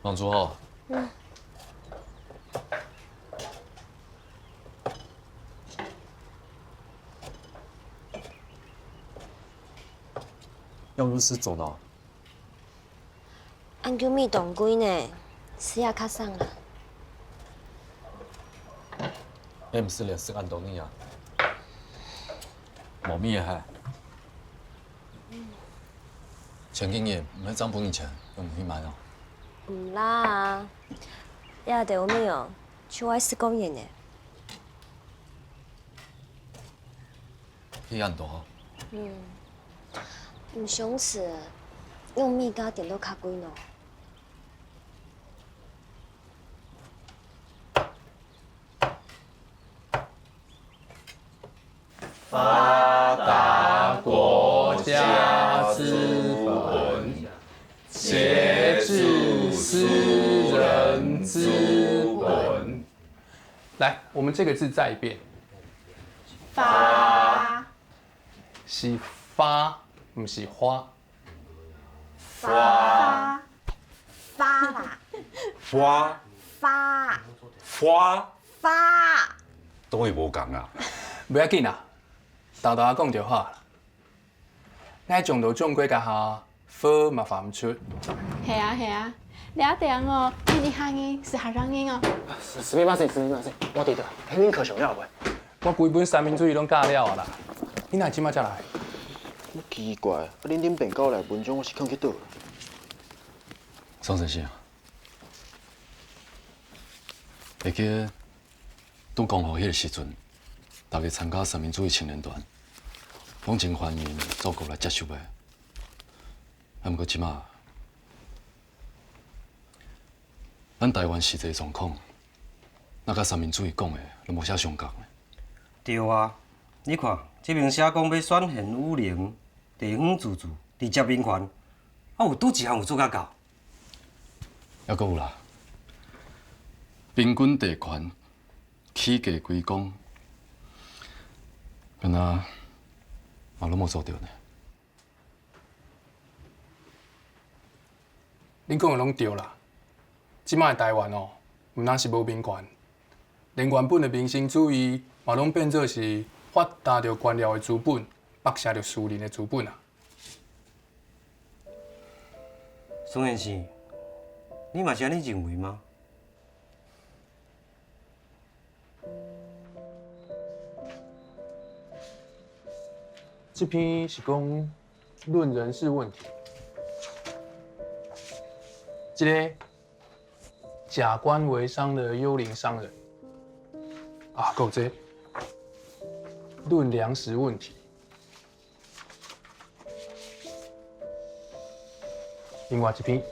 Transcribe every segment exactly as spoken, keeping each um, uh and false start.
忙做好。仰會食粽呢？恁久米當貴呢，食也較省啊。你毋使連食恁多呢啊？無米个係。前幾日毋係正分你錢，仰毋去買哦？毋啦啊，這兜米哦，就愛食過年呢。 去恁多。嗯，毋想食，仰米價跌到較貴呢？發達國家之本，節制私人之本。來，我們這個字再一遍。發。 是花，毋是花。花。花啦。花。花。花。花。當然無講啊。無要緊啊，沓沓講就好啦。𠊎將到中國該下， 貨嘛發毋出。係啊，係啊，這點哦，你下日係客人哦。す、すみません、すみません。我知道，係恁可想要喂。我歸本三民主義攏教了啊啦，你哪這馬才來？奇怪，啊，恁頂擺交來文章我是囥去佗？宋先生啊，會記得拄講好彼个時陣，大家參加三民主義青年團，攏真歡迎祖國來接收个。 啊，毋過這馬，咱台灣實際狀況，哪佮三民主義講个，攏無啥相仝呢。對啊，你看，這邊寫講欲選賢與能，地方自治，直接民權，啊，有佗一項有做甲到？猶閣有啦，平均地權，起價歸公，敢若嘛攏無做到呢。 恁講个攏對啦。這馬个台灣哦，毋但是無民權，連原本个民生主義嘛攏變做是發達著官僚个資本，剝削著私人个資本啊。宋先生，你嘛是按呢認為嗎？ 這篇是講論人事問題。這个假官為商的幽靈商人啊，還有這論糧食問題。 另外一篇，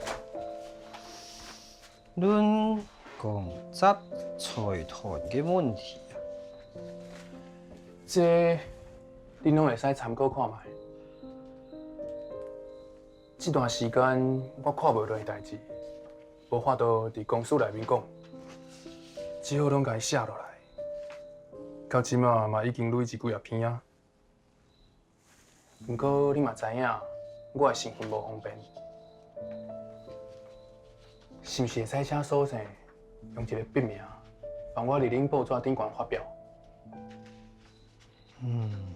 論講雜財團个問題啊。這恁攏會使參考看覓。這段時間我看無落去代誌，無法度佇公司內面講，只好攏共伊寫落來。到這馬嘛已經累積幾若篇啊。 毋過你嘛知影，我个身份無方便，是毋是會使請蘇生用一个筆名，幫我佇恁報紙頂懸發表？嗯，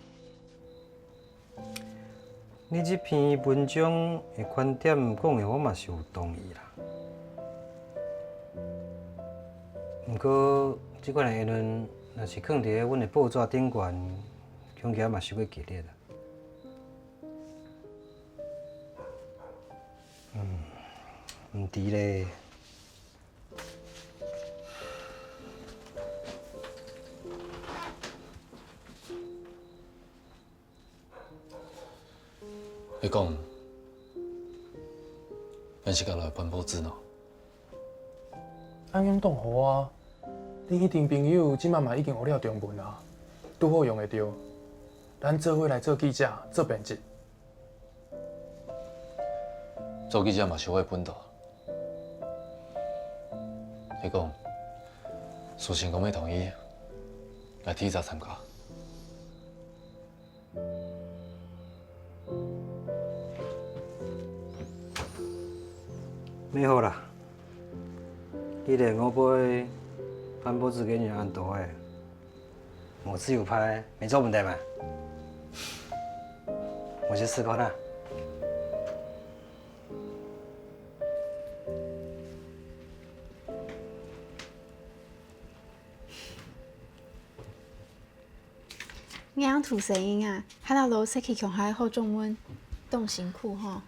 你這篇文章个觀點講个我嘛是有同意啦。毋過，這款个言論若是囥佇咧阮个報紙頂懸，恐驚嘛傷過激烈啦。 嗯，毋知咧。你講，咱是共來搬報紙喏？ 恁樣當好啊！你彼陣朋友這馬嘛已經學了中文啊，拄好用會著。咱做伙來做記者、做編輯。做記者嘛是會奮鬥。你講，蘇成功欲同意來提早參加。 你好啦，一年外背辦報紙个人恁多欸，無自由派，無做毋得嘛。𠊎去試看啊。 𠊎讀生人啊，還摎羅雪琪共下學中文，當辛苦吼。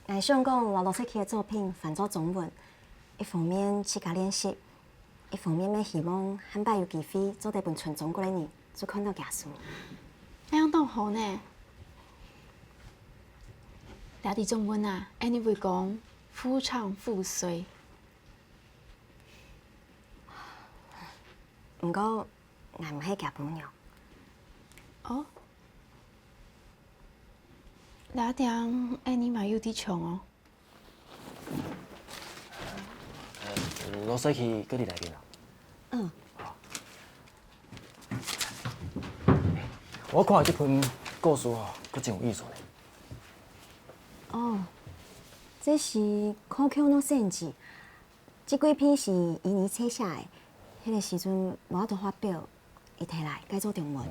𠊎想講，摎羅雪琪个作品翻做中文，一方面自家練習，一方面乜希望下擺有機會做得分全中國个人就看到厥書。恁樣當好呢！這兜中文啊，𠊎俚會講夫唱婦隨。 毋過，𠊎毋係厥餔娘。哦，這點𠊎俚嘛有知著哦。羅雪琪，該你來這啊？嗯。𠊎看這本故事哦，閣真有意思呢。哦，這係科喬諾選集。 這幾篇係伊俚冊寫个，該个時陣無法度發表，佢提來改做中文，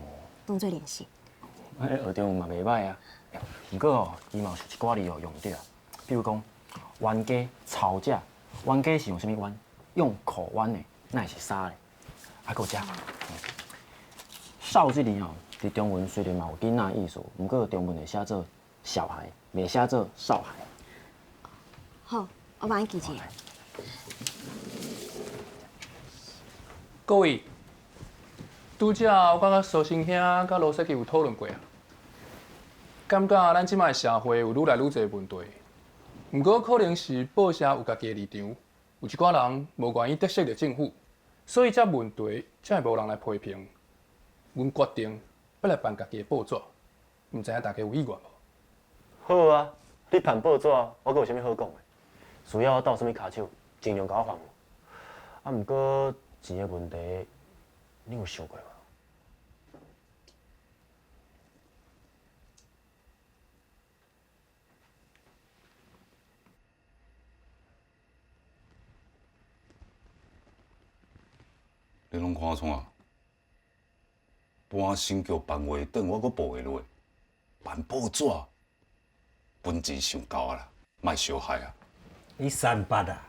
當做練習。欸，學著嘛袂歹啊。毋過哦，佢嘛有一寡字哦用毋著啊。比如講，冤家、吵架，冤家是用啥物冤？用口冤的，哪會是沙咧？啊，閣有這，少這字哦，佇中文雖然嘛有囡仔意思，毋過中文會寫做 小孩，袂寫做少孩。好，𠊎幫你記一下。各位，拄才𠊎感覺蘇先生佮羅雪琪有討論過啊，感覺咱這馬社會有愈來愈濟問題，毋過可能是報社有家己的立場，有一寡人無願意得罪著政府，所以遮問題才會無人來批評。阮決定欲來辦家己的報紙。 毋知影大家有意願無？好啊，你辦報紙，我閣有啥物好講的？需要我鬥啥物跤手，盡量共我喊無？啊，毋過錢的問題，你有想過無？你攏看創啥？ 搬新居搬位，等我閣報會落。辦報紙，本錢傷厚啊啦，莫相害啊。你三八啊，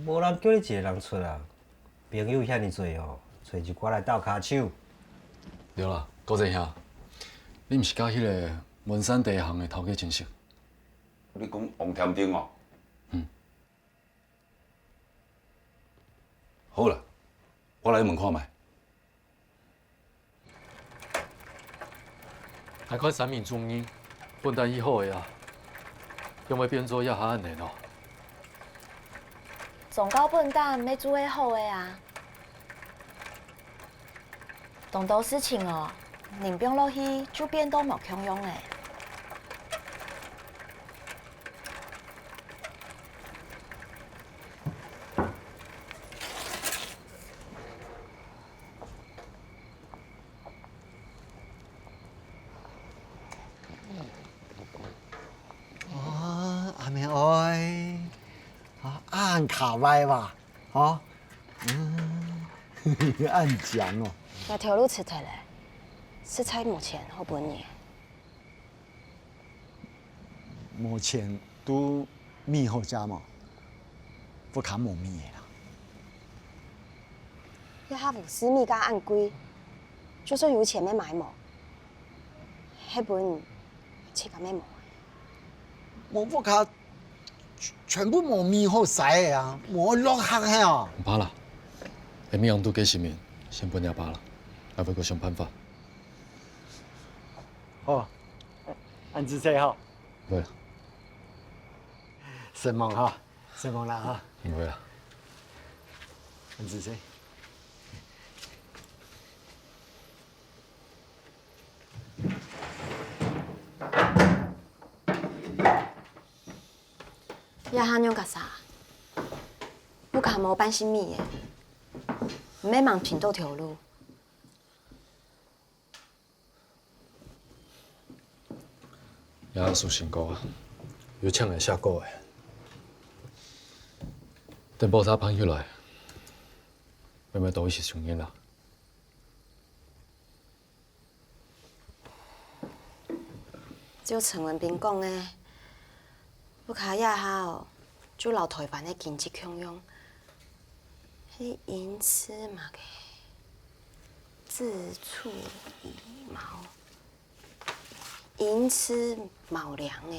無人叫你一个人出啊。朋友遐爾濟哦，揣一寡來鬥跤手。對啦，國正兄，你毋是佮彼个文山地行的頭家真熟？你講王添丁哦？嗯。好啦，我來問看覓。 愛看三民主義，本旦已好个啊，仰會變做這下恁呢哦？宗教本旦乜就係好个啊。當多事情哦，人放落去就變到無共樣了。 哦，阿妹哀，啊，恁卡歪哇，吼，嗯，恁靚哦。𠊎頭路辭忒了，實在無錢好分你。 無錢就買好食無？屋下無米个啦。這下無食米價恁貴，就算有錢乜買無？該本自家乜無。無屋下全部無米好食个啊，無落客係哦。毋怕啦，下暝央肚个食物，先分若爸啦，𠊎會過想辦法。 好，恁仔細哈。會啦。承蒙哈，承蒙啦哈。毋會啦。恁仔細。這下仰結煞？屋下無半息米个，毋係吂尋著頭路。 這首新歌啊，有請人寫歌个。等爆炸搬起來，慢慢多一息時間啦。照陳文斌講个，屋下這下哦，就摎臺灣个經濟共樣，係因此麼个，子丑寅卯，因此卯糧个。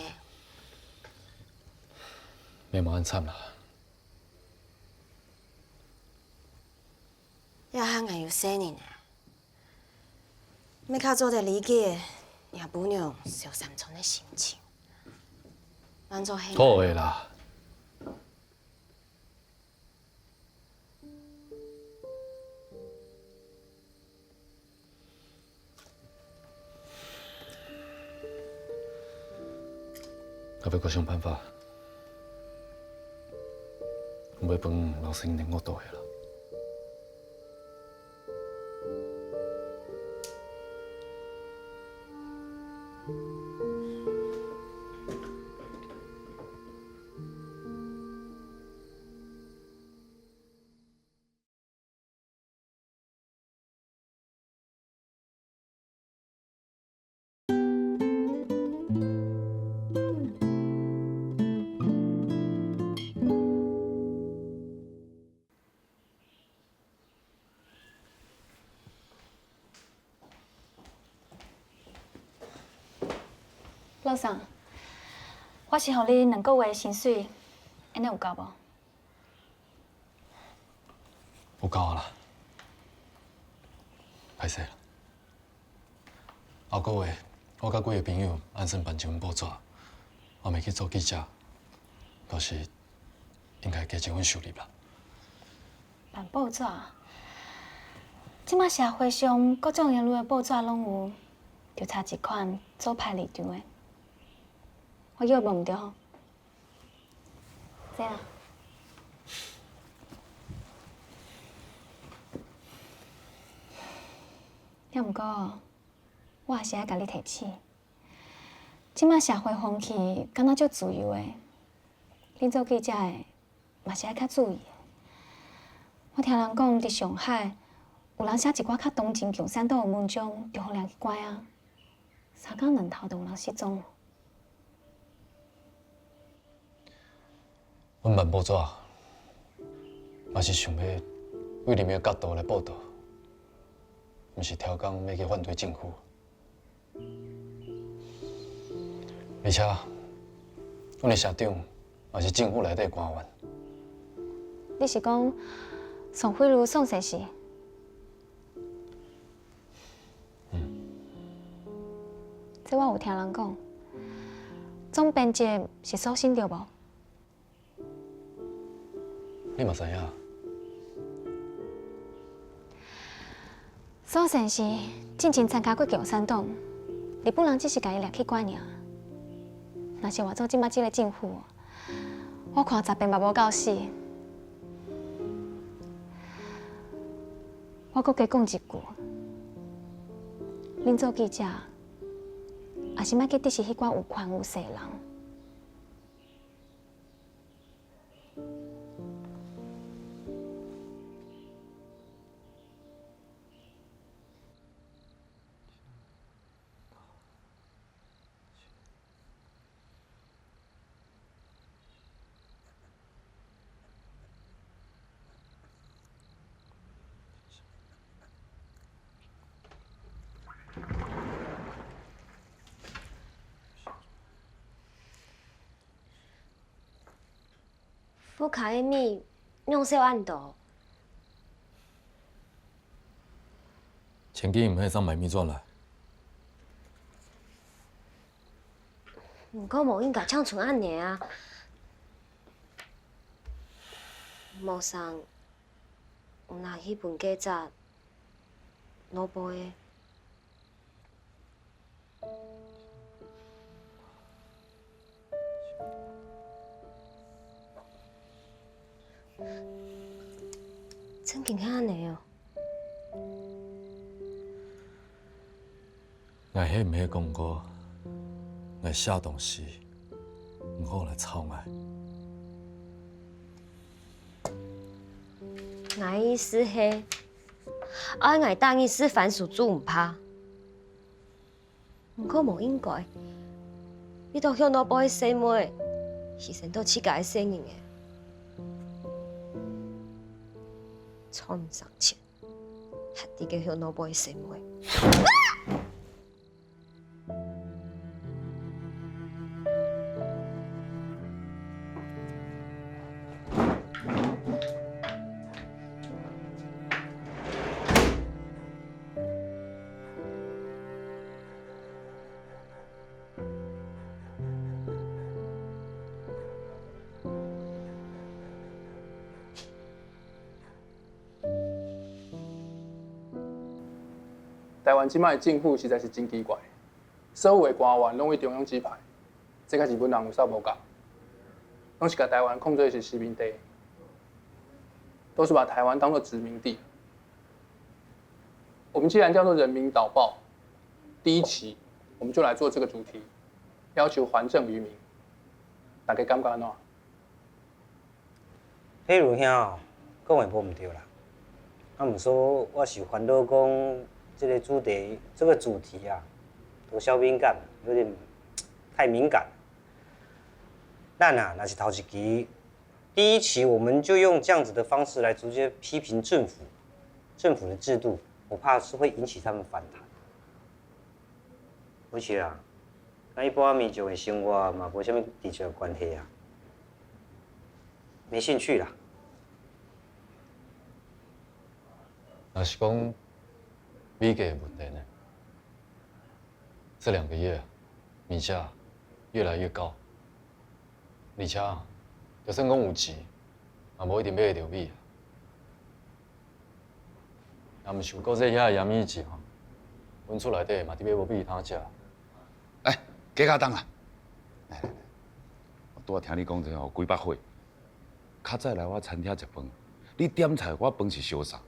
免恁慘啦。 這下𠊎有細人仔，乜較做得理解若餔娘小三春个心情。恁樣係。好个啦。 𠊎會過想辦法，毋會分老師你等餓著个啦。老師，我先予你兩個月个薪水，恁樣有夠無？ 有夠啦，歹勢啦。後個月，我佮幾個朋友恁樣辦一份報紙，我乜去做記者，到時應該加一份收入啦。辦報紙？這馬社會上各種言論个報紙攏有，就差一款做歹里長个。我有無毋著吼？ 這啊。抑毋過，我還是愛佮你提醒，這馬社會風氣敢若足自由个，恁做記者个，嘛是愛較注意个。我聽人講，佇上海，有人寫一寡較同情共產黨个文章，就予掠去關啊。 三工兩頭都有人失蹤。阮辦報紙，嘛是想欲對人民个角度來報導，毋是刁工欲去反對政府。而且，阮个社長嘛是政府內底个官員。你是講宋惠如宋先生？ 嗯。這我有聽人講，總編輯是蘇生著無？你嘛知影？蘇先生進前參加過共產黨，日本人只是共伊掠去關爾。若是換做這馬這个政府， 我看十遍嘛無夠死。我閣加講一句，恁做記者，也是莫去得失彼寡有權有勢的人。 屋下个米仰少恁多？前幾日毋係正買米轉來？毋過無應該淨存恁呢啊！無成，有拿去分記者、老闆个。 真經係恁呢哦。𠊎係毋係講過，𠊎寫東西，毋好來吵𠊎？ ，𠊎意思係，愛𠊎打你食番薯煮毋怕。毋過無應該，你都向老爸个細妹，犧牲到自家个細人仔，賺毋成錢，還在該向老爸个細妹。 台灣這擺政府實在是真奇怪，所有个官員攏佇中央指派，這个日本人有啥無仝？攏是共台灣看做是殖民地，都是把台灣當作殖民地。我們既然叫做人民導報，第一期我們就來做這個主題，要求還政於民，大家感覺按怎？ 佩如兄講个無毋著啦。啊，毋過我是煩惱講，這个主題，這个主題啊，都小敏感，有點太敏感。咱啊，若是頭一期，第一期我們就用這樣子的方式來直接批評政府，政府的制度，我怕是會引起他們反彈。 而且啊，佮一般民眾个生活嘛無啥物直接个關係啊，沒興趣啦。若是講物價个問題呢？這兩個月啊，物價越來越高，而且啊，就算講有錢，嘛無一定買得著米啊。 若毋是有姑姐遐个鹽米子吼，阮厝內底嘛特別無米通食。哎，加加等啊！來來來，我拄仔聽你講這吼，幾百歲，較早來我餐廳食飯，你點菜我飯是相送，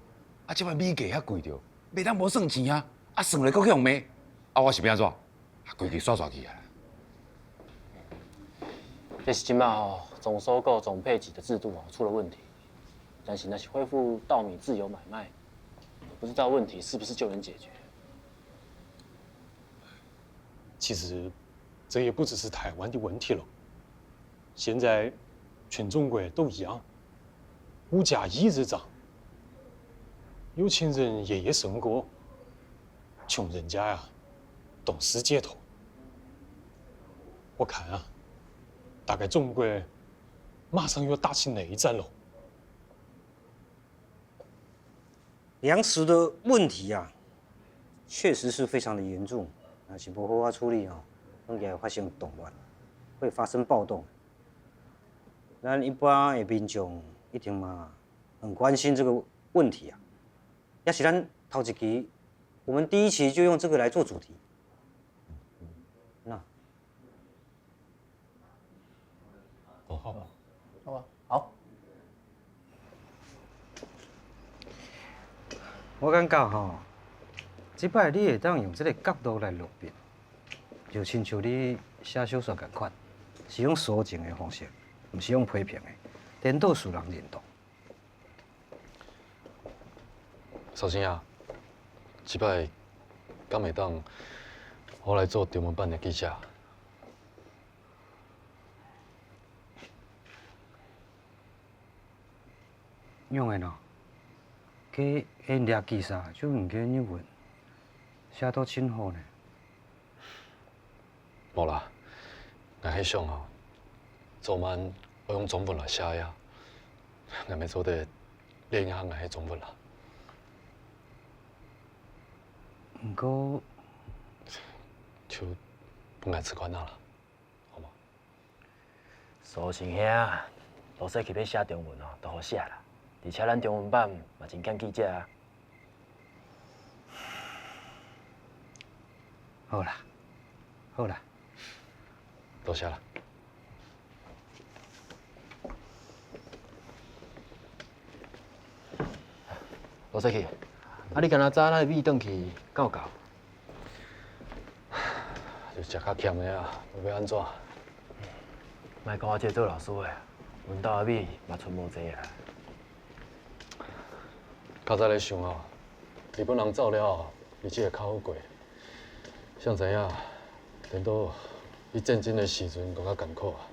啊，這擺物價遐貴著，袂當無算錢啊，啊，算落閣去用罵，啊，我是欲按怎？ 啊，規氣煞煞去啊！這是這馬吼，總收購總配給的制度吼出了問題，但是若是恢復稻米自由買賣，也不知道問題是不是就能解決。其實，這也不只是台灣的問題了。現在全中國都一樣，物價一直漲，有錢人夜夜笙歌， 窮人家啊，凍死街頭。我看啊，大概中國馬上要打起內戰了。糧食的問題啊，確實是非常的嚴重，若是無好好處理哦，容易發生動亂，會發生暴動。咱一般的民眾一定嘛很關心這個問題啊。 也是咱頭一期，我們第一期就用這個來做主題。那，哦，好。好吧，好。我感覺吼，這擺你會當用這個角度來錄音，就親像你寫小說仝款，是用抒情的方式，毋是用批評的，顛倒使人認同。 小新啊，這擺敢會當我來做中文版个記者？仰會呢？該𠊎這記者就毋過日文，寫到真好呢。 無啦，𠊎係想吼，早慢愛用中文來寫呀，𠊎乜做得練一下𠊎个中文啦。毋過，就分𠊎試看啊啦，好無？ 蘇先生，老細佢欲寫中文哦，都好寫啦。而且咱中文版嘛真欠記者啊。好啦，好啦，多謝啦。老細佢，啊你今仔早仔米轉去搞搞。 就食較儉个啊，無欲按怎？莫講我這做老師个，阮兜仔米嘛賰無濟啊。較早咧想吼，日本人走了後，日子會較好過。誰知影，等到去戰爭的時陣，閣較艱苦啊。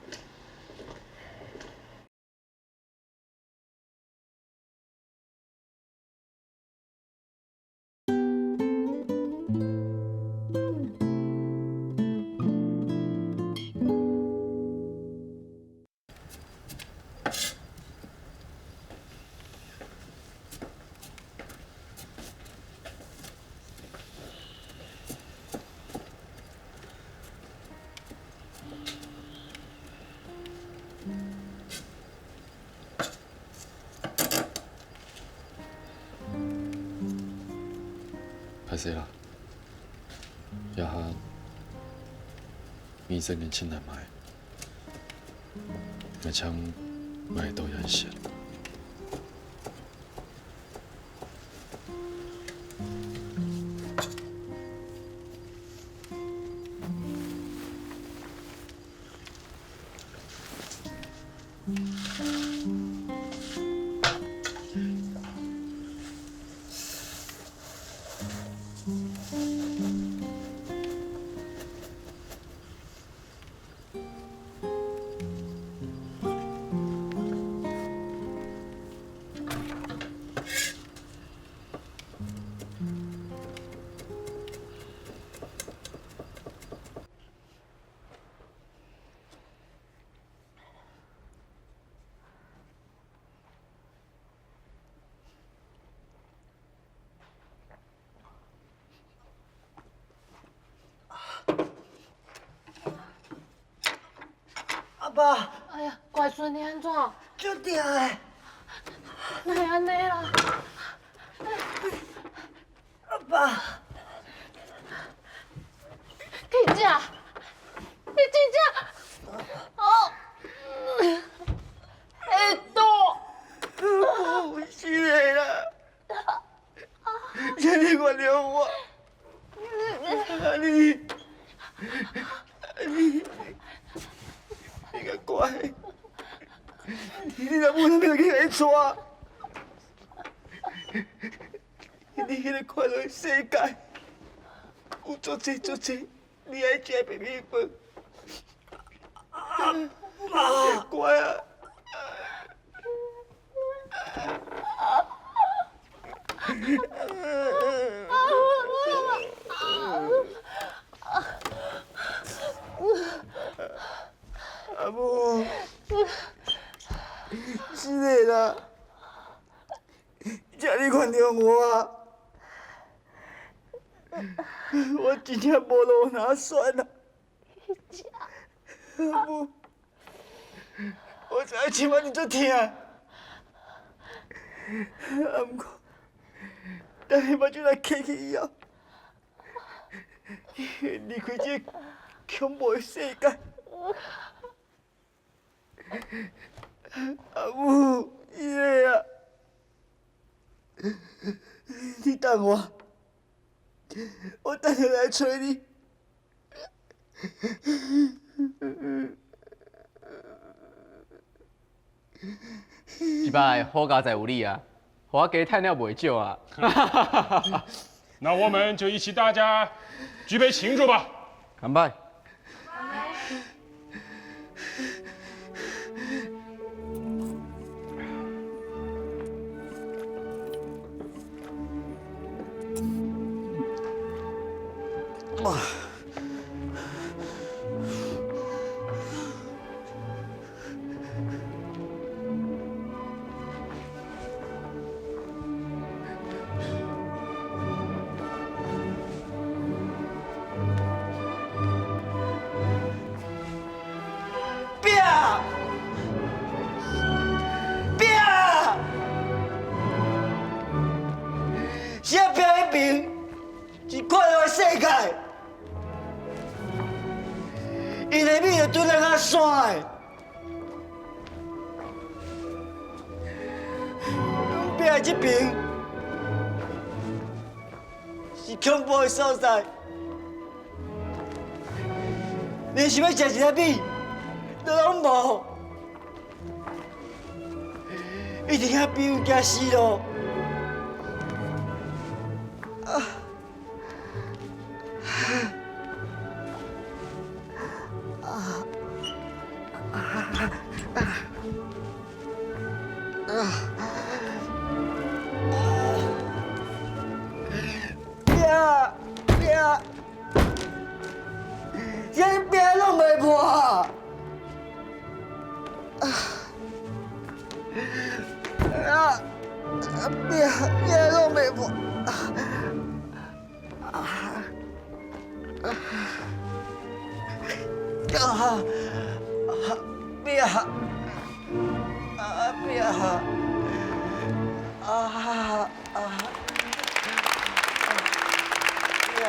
歹勢啦，這下面色已經真難看，𠊎請你多一息。 阿爸，哎呀，乖孫，你安怎？足疼的。哪會安尼啦？阿爸，天姐，你真正，哦，會痛。我毋是的啦。 請你原諒我。阿麗，阿麗，你較乖，你若無那邊去會錯。你這个快樂的世界，有足濟足濟 你愛食白米粉。乖啊。阿母，真的啦。 請你原諒我啊！我真正無路通選啊！阿母，我知影這擺你足疼，啊毋過，等下目睭若瞌去以後，你會離開這个恐怖的世界。 阿母，伊个啊，你等我，我等下來揣你。這擺好佳哉有你啊！ 我家趁了袂少啊。那我們就一起大家舉杯慶祝吧。乾杯！拚！拚！是愛拚一爿，是快樂的世界。𪜶的米就蹲在咱山的， 拚的這爿是恐怖的所在，連想欲食一粒米都攏無，一定愛拚命行死路。啊！啊！别！别！连壁拢袂破啊！啊！啊！别！壁拢袂破！啊！ 啊！啊！别！啊！别！啊！啊！别！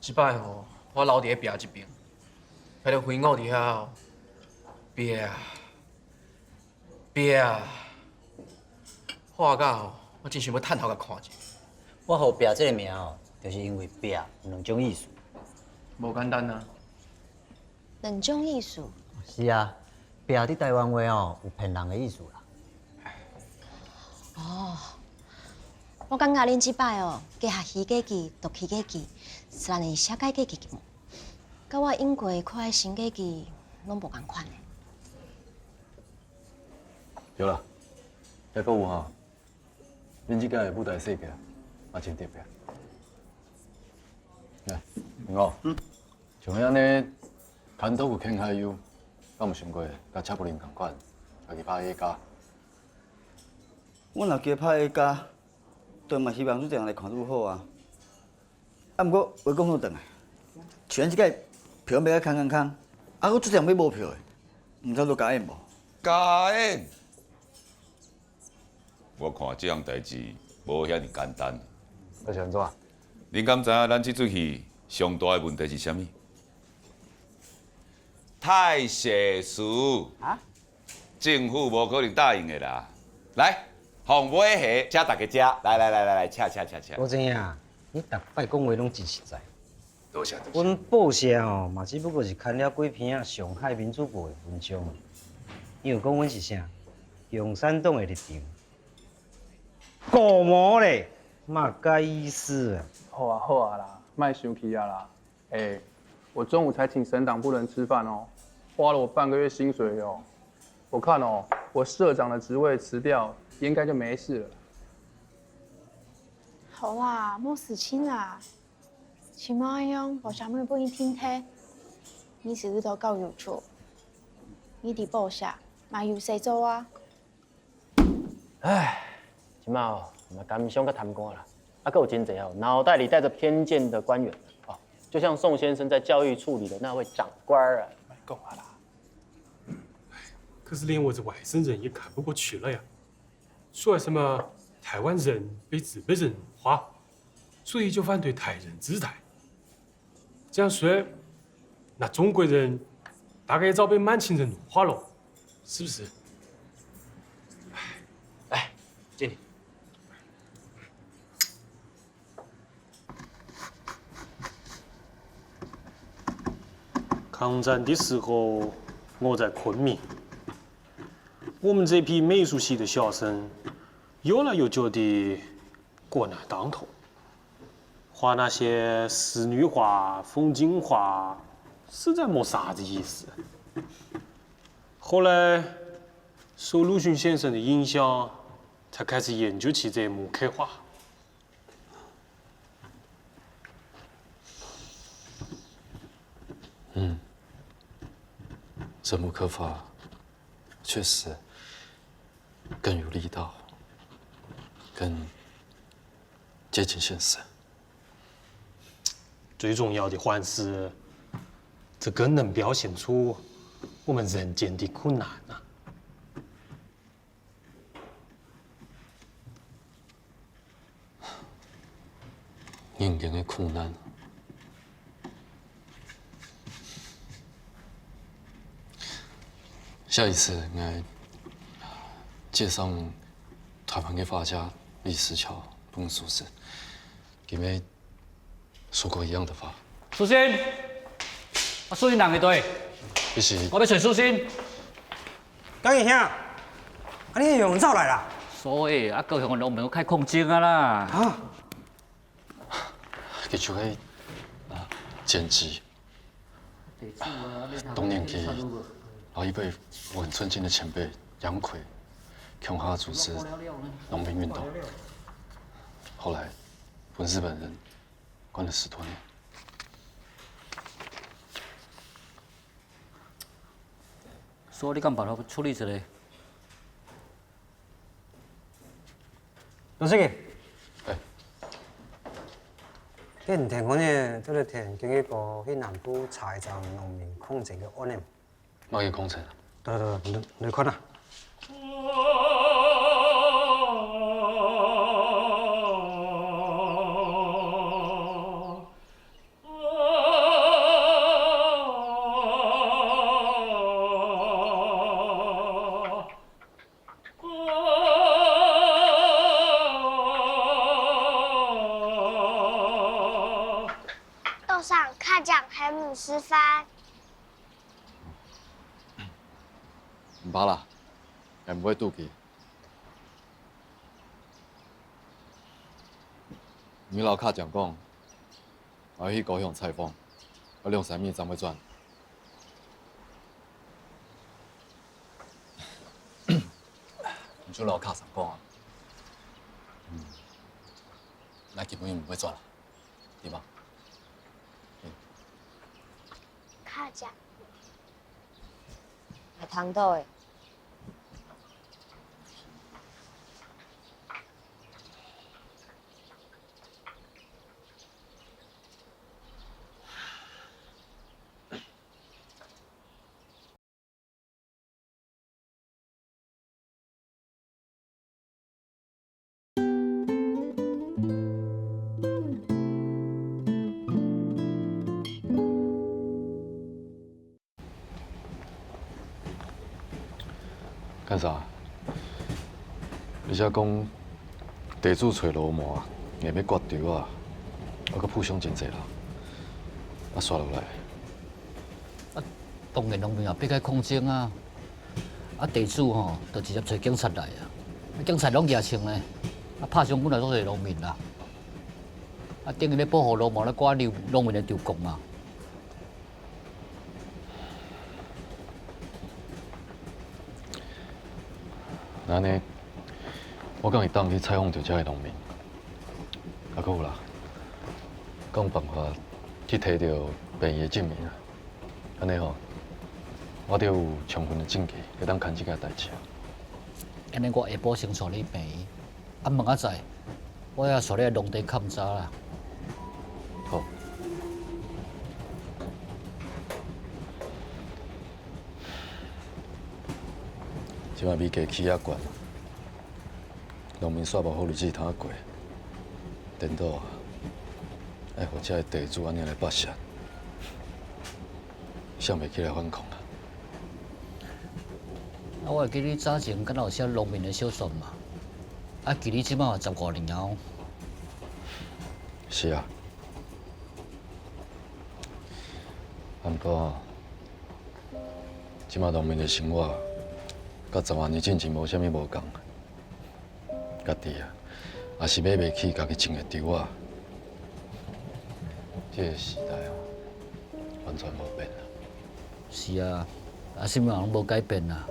這擺吼，我留佇壁這邊，別人飛我佇遐，壁，壁，畫家吼，我真想欲探頭共看一下。我號壁這个名吼，就是因為壁有兩種意思。無簡單啊。 兩種意思。是啊，壁佇台灣話哦，有騙人的意思啦。哦，我感覺恁這擺哦，結合虛假字、讀虛假字，自然會寫假假字無？佮我往過看的新假字，攏無仝款呢。對啦，抑閣有吼，恁這屆的舞台設計嘛真特別。來，明哥，嗯。 像你恁呢牽頭去牽下游，敢有想過佮車夫人仝款，家己拍A家？阮若家己拍A家，當然嘛希望愈濟人來看愈好啊。啊，毋過話講倒轉來，像這个票尾仔空空空，啊，閣出場欲無票的，毋知有加演無？加演！ 我看這項代誌無遐爾簡單。啊是按怎？恁敢知影咱這齣戲上大的問題是啥物？太世事。啊？政府無可能答應的啦。來，紅尾鞋，請大家食。來來來來來，請請請請。羅真啊，你逐擺講話攏真實在。 多謝，多謝。阮報社哦，嘛只不過是刊了幾篇啊傷害民主部的文章。你有講阮是啥？共產黨的立場。顧無咧，嘛該意思啊。好啊，好啊啦，莫生氣啊啦。哎，我中午才請省黨部的人吃飯哦，花了我半個月薪水哦。我看哦，我社長的職位辭掉，應該就沒事了。好啦，莫生氣啦。 起碼恁樣，報社毋會分你停忒。你是遇到教育處，你佇報社嘛有事做啊。唉，這馬哦，毋係感想佮貪官啦，啊，還有真濟哦，腦袋裡帶著偏見的官員哦，就像宋先生在教育處裡的那位長官啊。莫講啊啦。可是連我這外省人也看不過去了呀。 說什麼台灣人被日本人奴化，所以就反對台人治台。這樣說，那中國人大概也早被滿清人奴化了，是不是？哎，經理， 抗戰的時候，我在昆明。我們這批美術系的學生，有來有去的滾啊當頭，畫那些仕女畫、風景畫，實在沒啥子意思。後來，受魯迅先生的影響，才開始研究起這木刻畫。 嗯，這木刻法確實更有力道，更接近現實。最重要的還是，這更能表現出我們人間的困難啊。 人間个苦難。下一次，𠊎 介绍台湾个画家李石樵分苏轼，佢乜说过一样的话。苏轼，啊，苏轼人个对，其实我要找苏轼。江义兄，啊，你个用走来啦？所以啊，高雄个农民开抗争啊啦。啊？佢就係啊，简直。 当年佢摎一位我很尊敬的前辈杨逵共下组织农民运动，后来分日本人关了十多年。所以你敢办法处理一下？ 老师，你聽講呢，這个田經理哥去南部查一場農民抗爭个案呢。麼个抗爭？對對對，你你看啊。 路上看見黑姆吃飯。毋怕啦，𠊎毋會肚飢。你摎卡醬講，𠊎愛去高雄採訪，愛兩三日正會轉。 你就摎卡醬講啊。嗯，𠊎今晡日毋會轉啦，對無？嗯。卡醬。𠊎聽到欸。 幹啥？你遮講地主揣老毛啊，硬要割稻啊，啊，閣負傷真濟啦。啊，紲落來， 啊，當然農民啊，必該抗爭啊。啊，地主吼，就直接揣警察來啊。啊，警察攏舉銃呢，啊，拍傷本來就係農民啦。啊，等於要保護老毛來割農民个稻穀嘛。恁呢，我敢會當去採訪著遮个農民？啊，閣有啦，敢有辦法去提著病院个證明啊？ 恁呢吼，我就有充分个證據，會當牽這件代誌啊。恁呢我下晡先𤆬你去病院，啊，明仔載，我也𤆬你來農地勘察啦。好。這擺物價起遐懸， 農民煞無好日子通過，顛倒啊，愛予遮个地主恁呢來跋涉，想袂起來反抗啊。啊，我會記得你早前敢若有寫農民个小說嘛？啊，距離這擺嘛十五年啊。是啊。啊，毋過，這擺農民个生活，佮十外年進前無啥物無仝。 家己啊，也是買袂起家己種个稻啊。這个時代啊，完全無變啊。是啊，啊，啥物人攏無改變啊，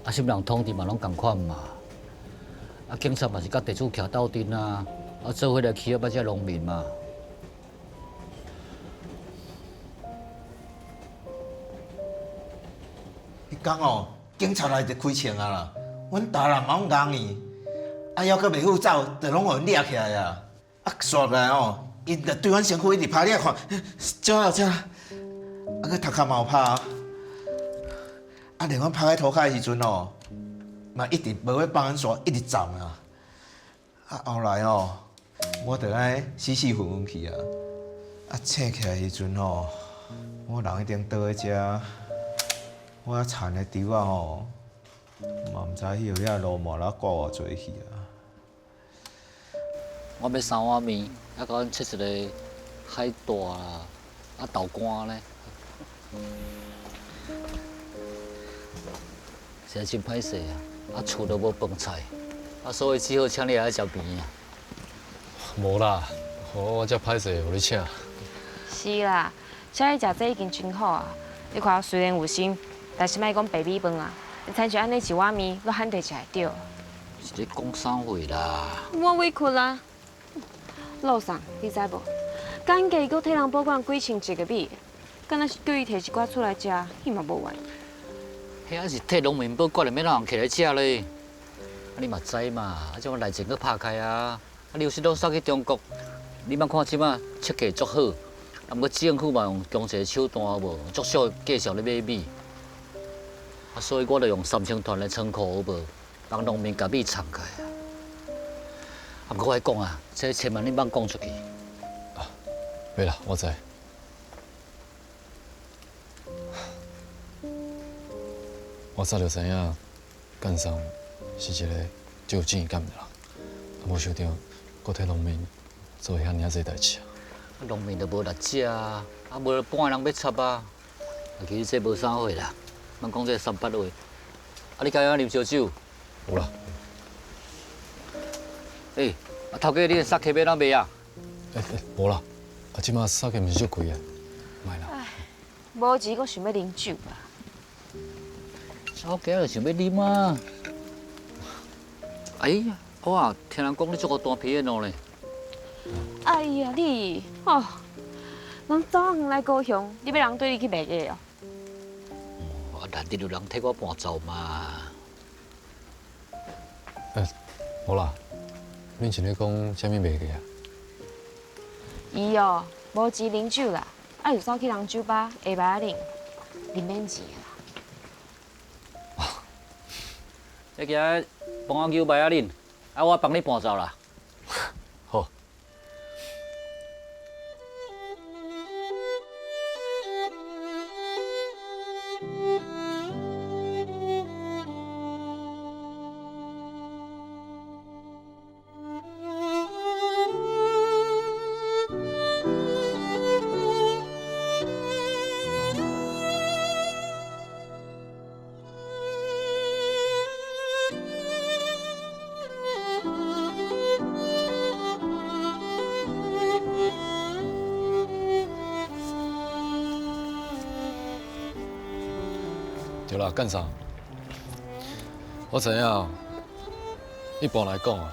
啊，啥物人統治嘛攏仝款嘛。啊，警察嘛是佮地主徛鬥陣啊，啊，做伙來欺壓遮農民嘛。 彼工哦，警察來就開槍啊啦，阮大人嘛攏硬去，啊，猶閣袂赴走，就攏予𪜶掠起來啊。啊，紲落來哦，𪜶就對阮身軀一直拍，你來看，遮啊遮啊，啊，閣頭殼嘛有拍啊。啊，連阮趴佇塗跤的時陣哦，嘛一直無欲放阮煞，一直鏨啊。 啊，後來哦，我就愛死死昏昏去啊。啊，醒起來的時陣哦，我人已經倒佇遮，我田的稻仔哦，嘛毋知去予遐流氓仔掛偌濟去啊！我買三碗麵，猶共阮切一个海帶啊，啊豆乾呢。實在真歹勢啊！啊厝都無飯菜，啊所以只好請你來食麵啊。無啦，我我遮歹勢，予你請。是啦， 請你食這已經真好啊！你看，雖然有心，但是莫講白米飯啊，你親像恁呢一碗麵，都罕得食會著。是咧講啥話啦？我委屈啦！老三，你知無？干焦佢提人保管幾千隻个米，敢若是叫佢提一寡出來食，佢嘛無願意。彼猶是提農民保管的，欲哪人提來食咧？啊你嘛知嘛，啊這馬內戰閣拍開啊！ 啊，你有時攏送去中國，你莫看這馬設計足好，啊，毋過政府嘛用強制手段有無，足少價數咧買米。啊，所以我就用三千團來倉庫有無，幫農民共米藏起來啊。啊，毋過我愛講啊，這千萬你莫講出去。啊，袂啦，我知。我早就知影， 干生是一个足有正義感的人，啊，無想到閣替農民做遐爾濟代誌啊！啊，農民都無力食啊，啊，無半个人欲插啊。啊，其實這無啥貨啦，莫講這三八話。啊，你敢有啉燒酒？有啦。欸，啊，頭家，你的sake欲哪賣啊？欸，欸，無啦，啊，這馬sake毋是足貴的，莫啦。唉，無錢，閣想欲啉酒啊？ 頭家就想欲啉啊。哎呀，我啊，聽人講你足好彈piano咧。哎呀，你，吼，人走遠來故鄉，你欲人綴你去賣藝哦？哦，啊，難得有人替我伴奏嘛。呃，無啦，恁樣你講啥物賣藝啊？伊哦，無錢啉酒啦，啊，有走去人酒吧下晡仔啉，啉免錢的啦。 你今日幫我求牌仔啉，啊，我幫你伴奏啦。好。 對啦，幹啥？我知影，一般來講啊，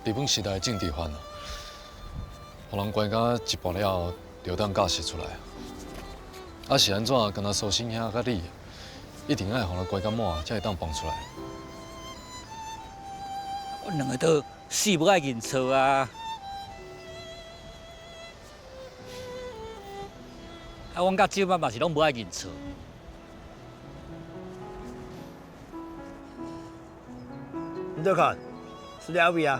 日本時代的政治犯啊，予人關甲一半了後，就當假釋出來。啊是按怎，干焦蘇新兄佮你，一定愛予人關甲滿，才會當放出來？阮兩个都死無愛認錯啊！啊，阮到這擺嘛是攏無愛認錯。 你兜看，是這位啊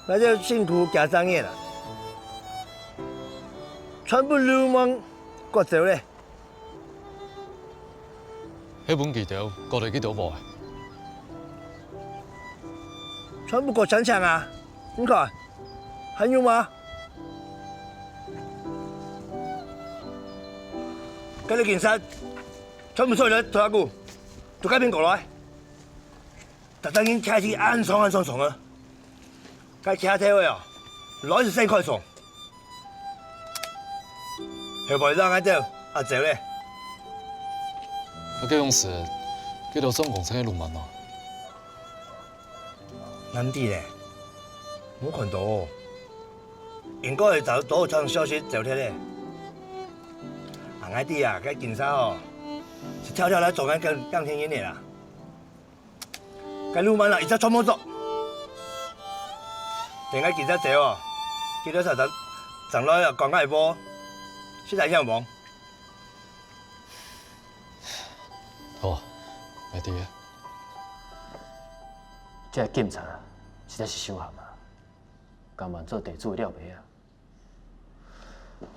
！𠊎兜辛苦幾十年啊，全部流氓割走咧。該文記條割忒去佗位啊？全部割淨淨啊！你看，還有嗎？該兜警察 全部出來拖拉庫，都該片過來。逐隻人徛起恁長恁長長个，該徛頭个哦，來就先開槍。後背讓𠊎兜啊走咧。啊，該樣式，該兜中共產个流氓哦。 難知咧，無看到哦。應該會早早傳消息走忒咧。啊，𠊎知啊，該警察哦，是跳跳來捉𠊎監、監聽人个啦。該流氓啊，一隻全無捉。等𠊎警察走哦，佢兜才正、正來啊，講𠊎無，實在向望。 好，𠊎知啊。這个警察啊，實在是傷譀啊，甘願做地主了袂啊？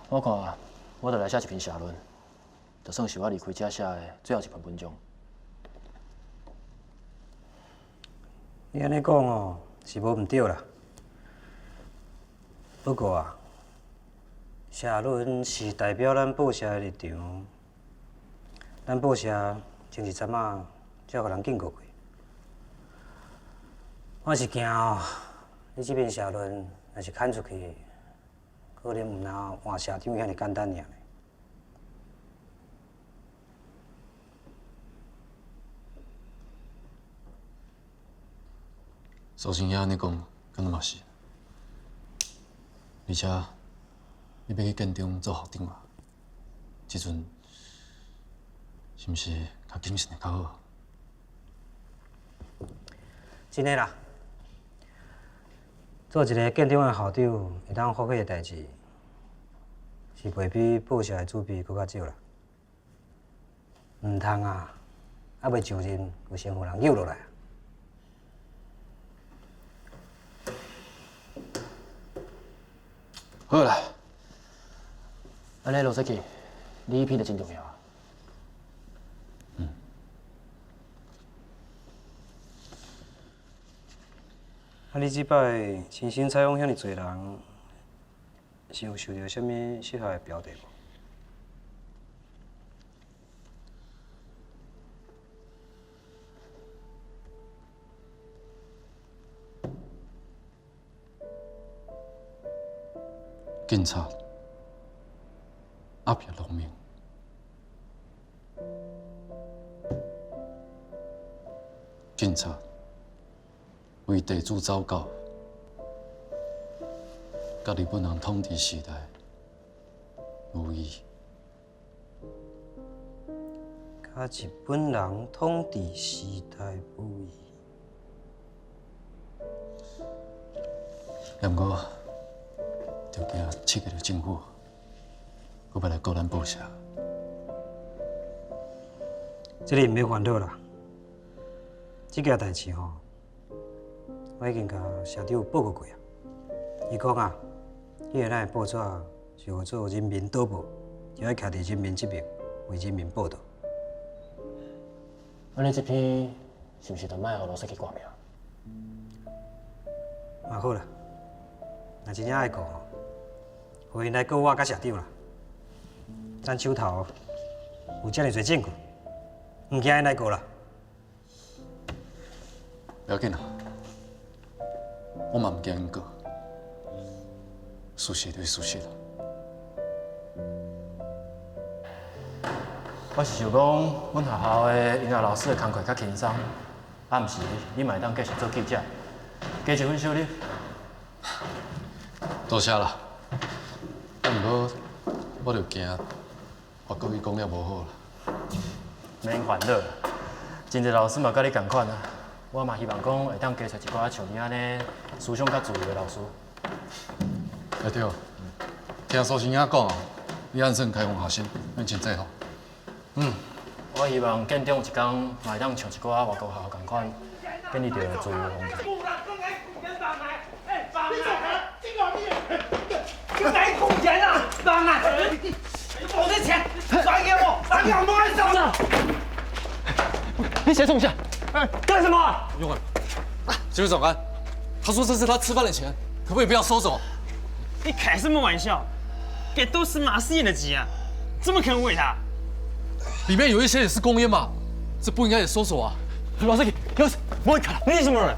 我看啊，我就來寫一篇社論，就算是我離開這社的最後一篇文章。你按呢講哦，是無毋著啦。不過啊，社論是代表咱報社的立場，咱報社前一陣仔才予人禁過去。我是驚哦，你這篇社論若是刊出去， 可能毋但換社長遐爾簡單爾呢。蘇先生按呢講，敢若嘛是。而且，你欲去建中做校長啊？這陣是毋是較謹慎會較好？ 真的啦，做一个建中的校長，會當發揮的代誌，是袂比報社的主筆閣較少啦。毋通啊，猶未上任，就先予人搝落來啊。好啦，按呢羅書記，你批就真重要啊。 啊，你這擺親身採訪遐爾濟人，是有收著啥物適合的標題無？ 警察壓迫農民，警察為地主走狗，佮日本人統治時代無異。 佮日本人統治時代無異。毋過，就驚刺激著政府，閣欲來告咱報社。這个毋免煩惱啦，這件代誌吼， 我已經佮社長報告過啊。伊講啊，既然咱的報紙是號做人民導報，就愛徛佇人民這爿，為人民報導。按呢這篇是毋是就莫予羅書記掛名？嘛好啦，若真正愛告吼，予𪜶來告我佮社長啦。咱手頭有遮爾濟證據，毋驚𪜶來告啦。 無要緊啊，我嘛毋驚𪜶告。事實就是事實啊。我是想講，阮學校的音樂老師的工課較輕鬆，啊，毋是，你嘛會當繼續做記者，加一份收入。多謝啦，啊，毋過我就驚 我故意講了無好啦。免煩惱啦，真濟老師嘛佮你仝款啊。我嘛希望講會當加揣一寡像你按呢思想較自由的老師。欸，對哦，聽蘇先生講哦，你按算開放學生，恁真濟吼。嗯，我希望建中有一工嘛會當像一寡外國學校仝款，建立著自由的風氣。 你哪里空闲啊？当然，我的钱还给我，还给我，我还上当。你先坐下。哎，干什么？用啊，行政长官，他说这是他吃饭的钱，可不可以不要收走？你开什么玩笑？这都是马世燕的钱啊，怎么可能给他？里面有一些也是公烟嘛，这不应该也收走啊？老师，老师，莫看，你什么人？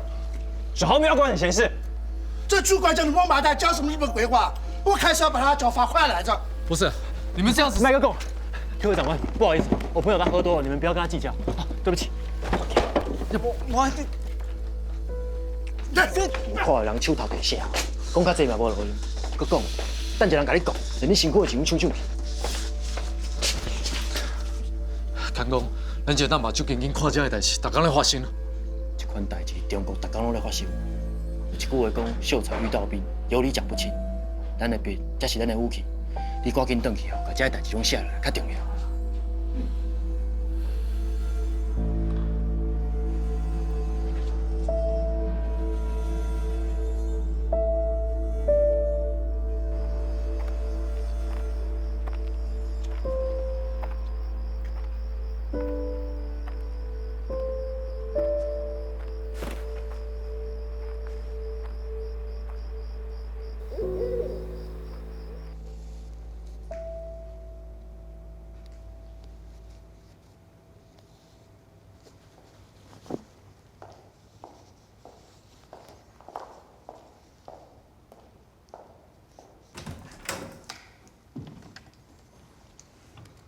小孩没有管你闲事。 这猪拐子王八蛋讲什么日本鬼话？我开始要把他脚罚款来着。不是，你们这样子，麦克讲，各位长官，不好意思，我朋友他喝多了，你们不要跟他计较。啊，对不起。我我这，你看人手头提啥，讲到这嘛无路用，我讲，等一下人跟你讲，连你辛苦的钱抢抢去。看讲，咱这当嘛就眼睛看这个代志，大家咧发生了。 这款代志中国逐工拢咧发生。有一句话讲，秀才遇到兵，有理讲不清。咱的兵才是咱的武器，你趕紧转去吼，把这个代志拢写落来，较重要。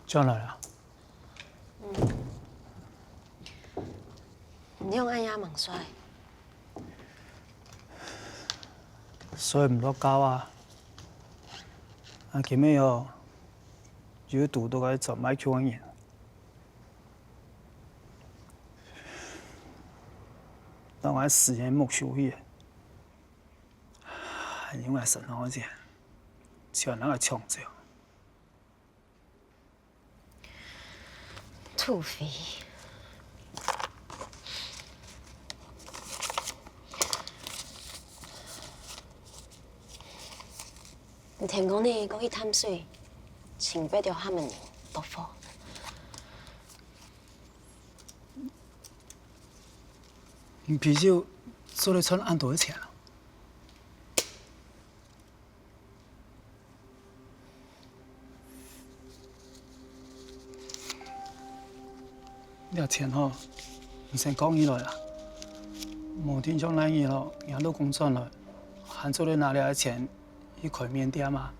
轉來啊？你仰恁夜吂睡？睡毋落覺啊！啊，今晡日哦，又堵著該專賣局个人，當𠊎私人沒收去，還用𠊎身上个錢，全拿來搶走。 土匪。你聽講你過去淡水，尋著條客門人，著無？你皮就做得賺恁多个錢啊？ 這錢吼，你先摎起來啊！無定著哪日吼，若老公轉來，還做得拿這錢去開麵店啊！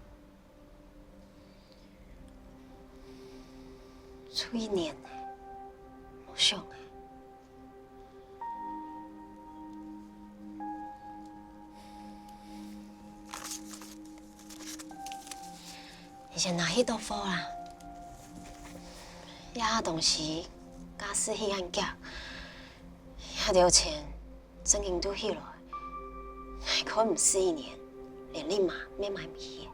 就一年呢，無想欸。 你先拿去著無啊？這東西價數起恁遽，這兜錢正經堵起來，𠊎看毋使一年，連你媽乜買毋起。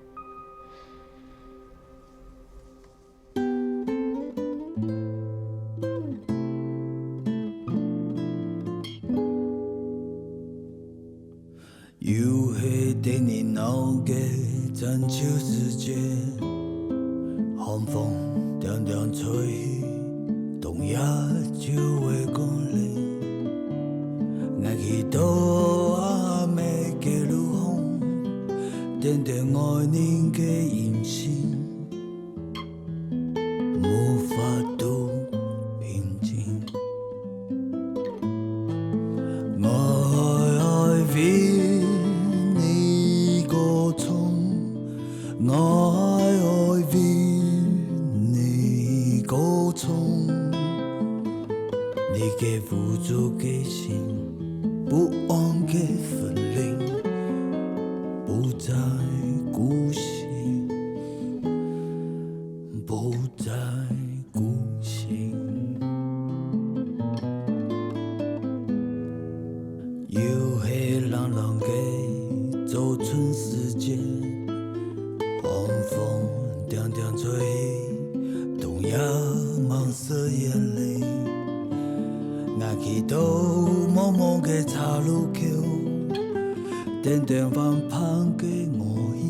又係得人惱个轉秋時節，寒風恬恬吹，冬夜就會過來。𠊎企到阿姆个路項，等等愛人个音訊。 無法度平靜。𠊎愛為你歌唱，𠊎愛為你歌唱。你个無助个心，不安个魂靈，不再孤行。 不再孤行。又係冷冷个早春時節，寒風恬恬吹，冬夜吂食煙了。𠊎企到茫茫个岔路口，等等還盼个我心。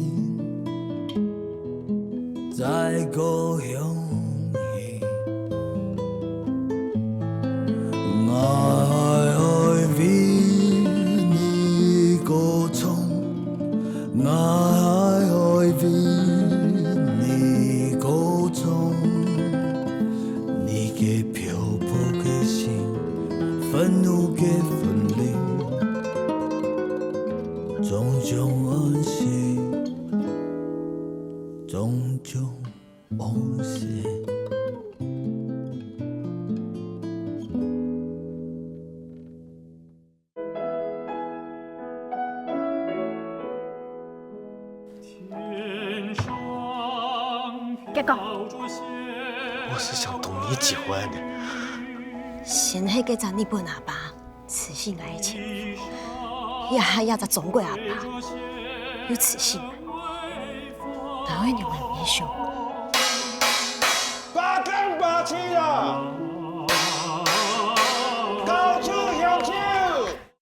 在故鄉。𠊎愛為你歌唱，𠊎愛為你歌唱。你个漂泊个心，憤怒个魂靈，終將安息。 終將安息。結果，我是想同你結婚的。先係該隻日本阿爸 辭死𠊎个前夫，這下這隻中國阿爸又辭死𠊎，𠊎愛仰般面相？八更八七啦！